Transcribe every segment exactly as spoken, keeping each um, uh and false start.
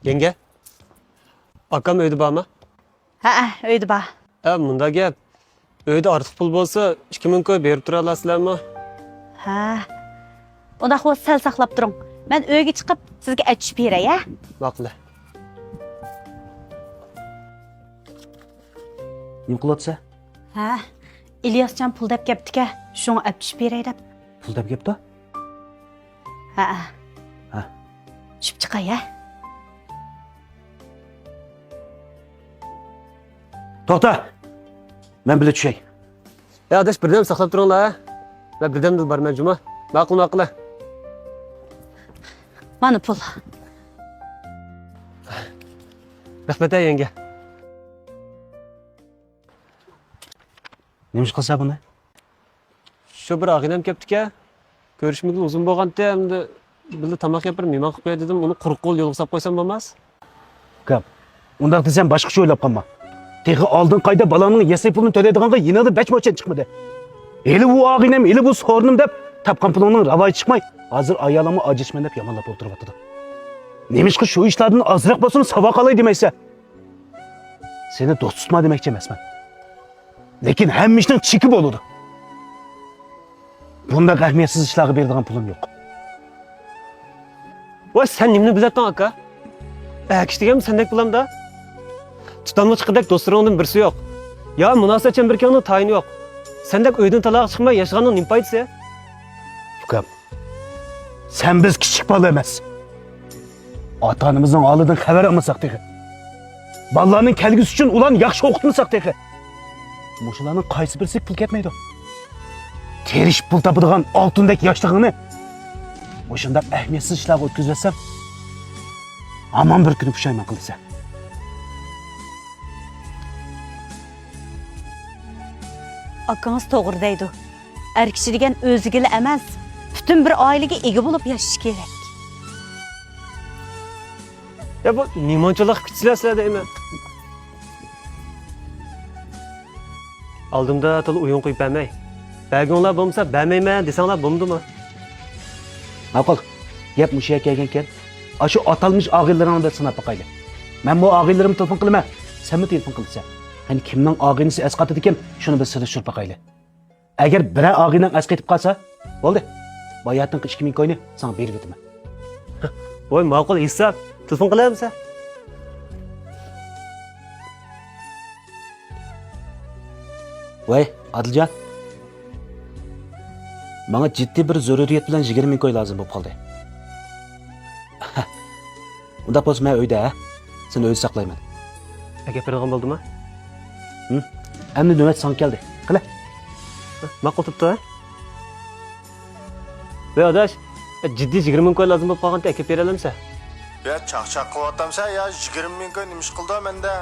يەڭگە، ئاكام ئۆيدە بارمۇ؟ ھەئە، ئۆيدە بار. ھە، مۇنداق گەپ. ئۆيدە ئارتۇق پۇل بولسا، ئىككى مىڭ كوي بېرىپ تۇرالارسىلەرمۇ؟ ھە. ئۇنداق بولسا سەل ساقلاپ تۇرۇڭ. مەن ئۆيگە چىقىپ سىزگە ئەچىشىپ بېرەي، ھە؟ ماقۇل. نېمە قىلىۋاتىسەن؟ ھە، ئىلياسجان پۇل دەپ كەپتىكەن، شۇڭا ئەپ چۈشۈپ بېرەي دەپ. پۇل دەپ كەپتۇ؟ ھە. ھە. چۈشۈپ چىقاي، ھە؟ توختا! مەن بىللە چۈشەي. يا ئاداش، بىردەم ساقلاپ تۇرۇڭلار، ھە؟ مەن بىردەمدىلا بارىمەن جۇمۇ. ماقۇل، ماقۇل، ھە. مانا پۇل. رەھمەت، ھە، يەڭگە. نېمە ئىش قىلسا بۇنى؟ شۇ بىر ئاغىنەم كەپتىكەن. كۆرۈشمىگىلى ئۇزۇن بولغانتى، ئەمدى بىللە تاماق يەپ بىر مېھمان قىلىپ قوياي دېدىم. ئۇنى قۇرۇق قول يولغا ساپ قويسام بولماس؟ ئۇكام، ئۇنداق دېسەم باشقىچە ئويلاپ قالما. تېخى ئالدىنقى ئايدا بالامنىڭ يەسلى پۇلىنى تۆلەيدىغانغا يېنىدا بەش موچەن چىقمىدى. ھېلى ئۇ ئاغىنەم، ھېلى بۇ سورۇنۇم دەپ تاپقان پۇلۇڭنىڭ راۋاجى چىقماي، ھازىر ئايالىڭمۇ ئاجرىشىمەن دەپ يامانلاپ ئولتۇرۇۋاتىدۇ. نېمىشقا شۇ ئىشلاردىن ئازراق بولسىمۇ ساۋاق ئالاي دېمەيسەن؟ سېنى دوست تۇتما دېمەكچى ئەمەسمەن. لېكىن ھەممە ئىشنىڭ چېكى بولىدۇ. بۇنداق ئەھمىيەتسىز ئىشلارغا بېرىدىغان پۇلۇم يوق. ۋاي، سەن نېمىنى بىلەتتىڭ، ئاكا؟ ئەكىش دېگەنمۇ سەندەك بولامدا؟ تۇتانغا چىققۇدەك دوستلىرىڭدىن بىرسى يوق. يا مۇناسىۋەتچان بىر كۆڭلۈڭ تايىنى يوق. سەندەك ئۆيدىن تالاغا چىقماي ياشىغاننىڭ نېمە پايدىسى؟ ئۇكام، سەن بىز كىچىك بالا ئەمەس. ئاتا-ئانىمىزنىڭ ھالىدىن خەۋەر ئالمىساق تېخى. بالىلارنىڭ كەلگۈسى ئۈچۈن ئۇلارنى ياخشى ئوقۇتمىساق تېخى. مۇشۇلارنىڭ قايسى بىرسىگە پۇل كەتمەيدۇ؟ تىرىشىپ پۇل تاپىدىغان ئالتۇندەك ياشلىقىڭنى مۇشۇنداق ئەھمىيەتسىز ئىشلارغا ئۆتكۈزۈۋەتسەڭ، ھامان بىر كۈنى پۇشايمان قىلىسەن. ئاكىڭىز توغرا دەيدۇ. ئەر كىشى دېگەن ئۆزىگىلا ئەمەس، پۈتۈن بىر ئائىلىگە ئىگە بولۇپ ياشىشى كېرەك. يا بۇ نېمانچىلىق كۈتسىلەر سىلەر دەيمەن. ئالدىمدا تولا ئويۇن قويۇپ بەرمەي. بەرگۈڭلار بولمىسا بەرمەيمەن دېسەڭلار بولمىدىمۇ؟ ماقۇل. گەپ مۇشۇ يەرگە كەلگەنكەن. ئاشۇ ئاتالمىش ئاغىنىلىرىڭنى بىر سىناپ باقايلى. مەن بۇ ئاغىنىلىرىمگە تېلېفون قىلىمەن. سەنمۇ تېلېفون قىلىسەن. قېنى كىمنىڭ ئاغىنىسى ئەسقاتىدىكىن، شۇنى بىر سېلىشتۇرۇپ باقايلى. ئەگەر بىرەر ئاغىنەڭ ئەسقېتىپ قالسا، بولدى. باياتىنقى ئىككى مىڭ كوينى ساڭا بېرىۋېتىمەن. ۋاي، ماقۇل ھېساب. تېلېفون قىلامسەن؟ ۋاي، ئادىلجان. ماڭا جىددىي بىر زۆرۈرىيەت بىلەن يىگىرمە مىڭ كوي لازىم بولۇپ قالدى. ئۇنداق بولسا مەن ئۆيدە، ھە؟ سېنى ئۆيدە ساقلايمەن. ئەكەپ بېرىدىغان بولدىمۇ؟ ھىم؟ ئەمدى نۆۋەت ساڭا كەلدى. قېنى. ماقۇل تۇپتۇ، ھە؟ ۋەي ئاداش، جىددىي يىگىرمە مىڭ كوي لازىم بولۇپ قالغانتى، ئەكەپ بېرەلەمسەن؟ يا چاقچاق قىلىۋاتامسەن يا، يىگىرمە مىڭ كوي نېمە ئىش قىلىدۇ مەندە؟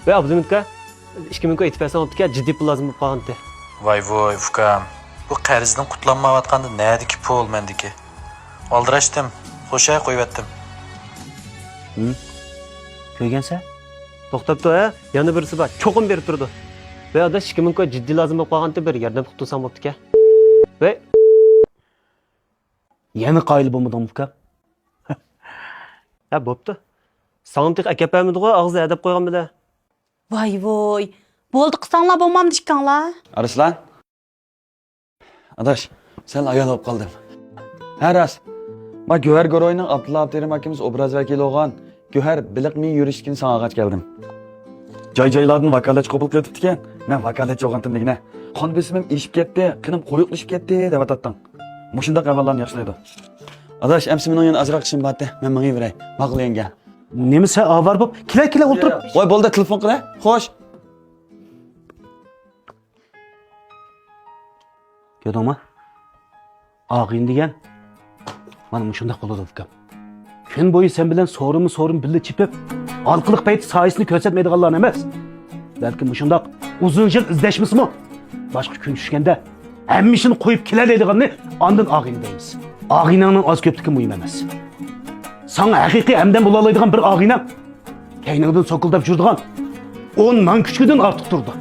ۋەي ئابلىمىت ئاكا، ئىككى مىڭ كوي ئېتىپ بەرسەڭ بوپتىكەن، جىددىي پۇل لازىم بولۇپ قالغانتى. ۋاي ۋوي ئۇكام، بۇ قەرزدىن قۇتۇلالمايۋاتقاندا نەدىكى پۇل مەندىكى؟ ئالدىراشتىم، خوشە قويۇۋەتتىم. ھىم؟ كۆرگەنسەن؟ توختاپتۇ ھە، يەنە بىرسى بار، چوقۇم بېرىپ تۇرىدۇ. ۋەي ئاداش، ئىككى مىڭ كوي جىددىي لازىم بولۇپ قالغانتى، بىر ياردەم قىلىپ تۇرساڭ بوپتىكەن. ۋەي. يەنە قايىل بولمىدىڭمۇ ئۇكام؟ ھە، بوپتۇ. ساڭا تېخى ئەكەپ بەرمىدىغۇ، ئاغزىدا ھەدەپ قويغان بىلەن. ۋاي ۋوي. بولدى قىلساڭلار بولمامدۇ ئىككىڭلار؟ ئارسلان. ئاداش، سەل ئايان بولۇپ قالدىم. ھە راست. ما گۆھەر گۇرۇھىنىڭ ئابدۇللا ئابدۇرېھىم ئاكىمىز ئوبراز ۋەكىلى بولغان گۆھەر بېلىق مېيى يۈرۈشكىنى ساڭا ئالغاچ كەلدىم. جاي-جايلاردىن ۋاكالەتچى قوبۇل قىلىۋېتىپتىكەن. مەن ۋاكالەتچى بولغانتىم دېگىنە. قان بېسىمىم ئېشىپ كەتتى، قېنىم قويۇقلىشىپ كەتتى دەۋاتاتتىڭ. مۇشۇنداق ئەھۋاللارنى ياخشىلايدۇ. ئاداش، ئەمسە مېنىڭ يەنە ئازراق ئىشىم بارتى. مەن مېڭىۋېرەي. ماقۇل يەڭگە. نېمە سەن ئاۋارە بوپ؟ كېلە، كېلە، ئولتۇر. ۋاي، بولدى، تېلېفون قىلە. خوش. كۆردۈڭمۇ؟ ئاغىنە دېگەن مانا مۇشۇنداق بولىدۇ، ئۇكام. كۈن بويى سەن بىلەن سورۇنمۇ سورۇن بىللە چېپىپ، ھالقىلىق پەيتى سايىسىنى كۆرسەتمەيدىغانلارنى ئەمەس، بەلكى مۇشۇنداق ئۇزۇن يىل ئىزدەشمىسىمۇ، باشقا كۈن چۈشكەندە ھەممە ئىشىنى قويۇپ كېلەلەيدىغاننى ئاندىن ئاغىنە دەيمىز. ئاغىنەڭنىڭ ئاز-كۆپلۈكى مۇھىم ئەمەس. ساڭا ھەقىقىي ھەمدەم بولالايدىغان بىر ئاغىنەڭ كەينىڭدىن سوكۇلداپ يۈرىدىغان ئون نان كۈچۈكىدىن ئارتۇق تۇرىدۇ.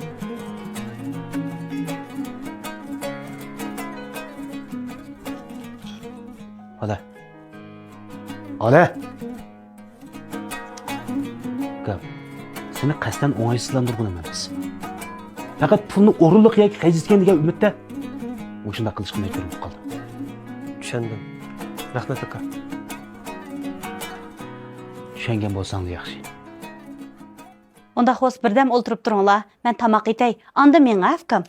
ھالە. ھالە. ئاكام، سېنى قەستەن ئوڭايسىزلاندۇرغىنىم ئەمەس. پەقەت پۇلنى ئورۇنلۇق يەرگە خەجلىسىكەن دېگەن ئۈمىدتە مۇشۇنداق قىلىشقا مەجبۇر بولۇپ قالدىم. چۈشەندىم. رەھمەت، ئاكا. چۈشەنگەن بولساڭلا ياخشى. ئۇنداق بولسا بىردەم ئولتۇرۇپ تۇرۇڭلار، مەن تاماق ئېتەي، ئاندىن مېڭە، ئۇكام.